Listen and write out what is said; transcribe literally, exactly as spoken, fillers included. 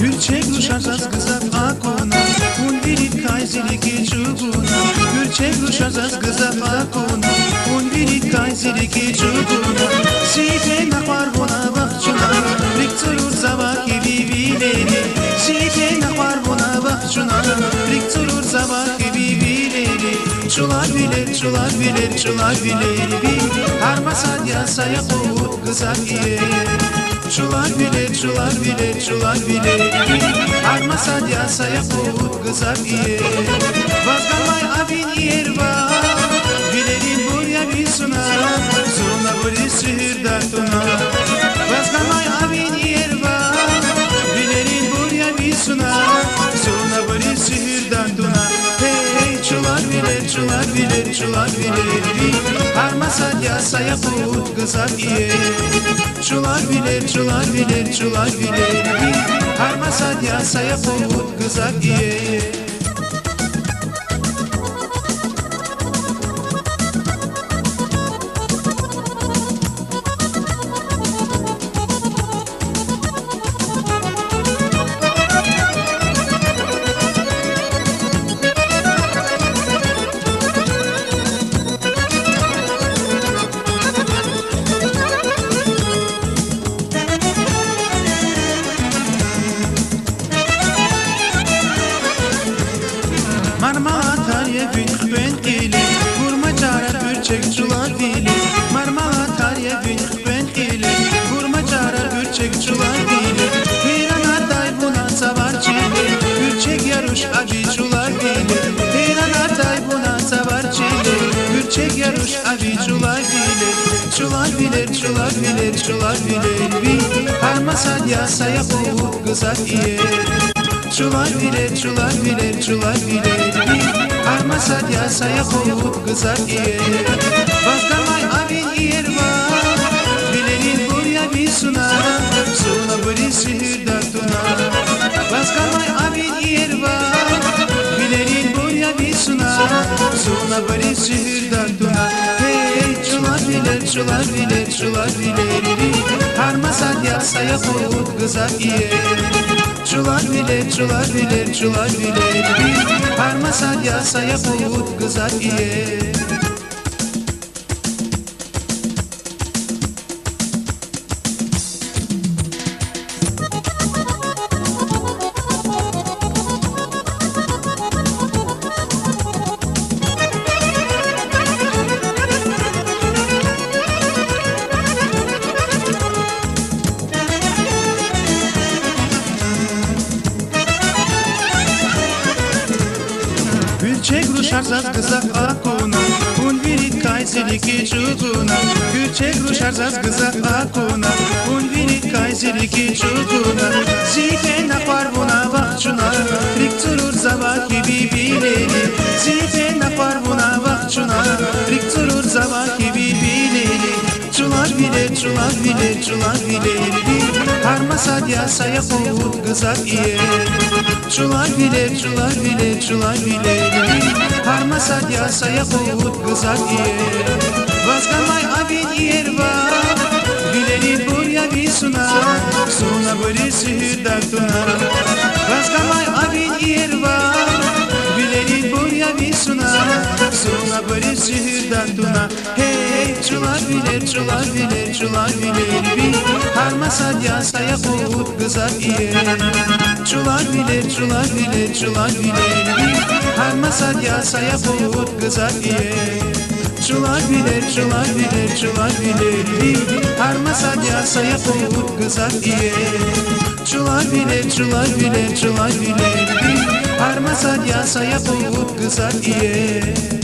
Гуьрчег рушар заз гзаф акуна, вун виридакай зи рикӀи чӀугуна. Гуьрчег рушар заз гзаф акуна, вун виридакай зи рикӀи чӀугуна. Зи йифен накъвар вуна вахчуна, рикӀ цӀурурзава киви вилери. Зи йифен накъвар вуна вахчуна, рикӀ цӀурурзава киви вилери. ЧӀулавилер, чӀулавилер, чӀулавилер ви, гьар масад я са якъут гзаф иер. ЧӀулавилер, чӀулавилер, чӀулавилер ви, гьар масад я са якъут гзаф иер. Ваз ганвай авин иер ваъ, вилерин бур я ви суна, зун абуриз суьгьуьрдай туна. Ваз ганвай авин иер ваъ, вилерин бур я ви суна, зун абуриз суьгьуьрдай туна. Гьей, чӀулавилер, чӀулавилер, чӀулавилер ви, гьар масад я са якъут гзаф иер. ЧӀулавилер, чӀулавилер, чӀулавилер ви, гьар масад я са якъут гзаф иер. Мармалатар я вун хъфен кьиле, гурмачара гуьрчег чӀулавиле. Мармалатар я вун хъфен кьиле, гурмачара гуьрчег чӀулавиле. Гьейранардай вуна цавар чиле, гуьрчег я руш а ви чӀулавиле. Гьейранардай вуна цавар чиле, гуьрчег я руш а ви чӀулавиле. ЧӀулавилер, чӀулавилер, чӀулавилер ви, гьар масад я са якъут гзаф иер. ЧӀулавилер, чӀулавилер, чӀулавилер ви, гьар масад я са якъут гзаф иер. Ваз ганвай авин иер ваъ, вилерин бур я ви суна, зун абуриз суьгьуьрдай туна. Ваз ганвай авин иер ваъ, вилерин бур я ви суна, зун абуриз суьгьуьрдай туна. Гьей, чӀулавилер, чӀулавилер, чӀулавилер ви, гьар масад я са якъут гзаф иер. ЧӀулавилер, чӀулавилер, чӀулавилер ви, гьар масад я са якъут гзаф иер. Гуьрчег рушар заз гзаф акуна, вун виридакай зи рикӀи чӀугуна. Гуьрчег рушар заз гзаф акуна, вун виридакай зи рикӀи чӀугуна. Зи йифен накъвар вуна вахчуна, рикӀ цӀурурзава киви вилери. Зи йифен накъвар вуна вахчуна, рикӀ цӀурурзава киви вилери. ЧӀулавилер, чӀулавилер, чӀулавилер ви, гьар масад я са якъут гзаф иер. ЧӀулавилер, чӀулавилер, чӀулавилер ви, гьар масад я са якъут гзаф иер. Ваз ганвай авин иер ваъ, вилерин бур я ви суна, зун абуриз суьгьуьрдай туна. Ваз ганвай авин иер ваъ, вилерин бур я ви суна, зун Абуруз шегьердал туна. Гьей, чӀулавилер, чӀулавилер, чӀулавилер ви, гьар масад яз са якьуд гзаф иер. ЧӀулавилер, чӀулавилер, чӀулавилер ви, гьар масад яз са якьуд гзаф иер. ЧӀулавилер, чӀулавилер, чӀулавилер ви, гьар масад яз са якьуд гзаф иер. ЧӀулавилер, чӀулавилер, чӀулавилер ви, гьар масад яз са якьуд гзаф иер.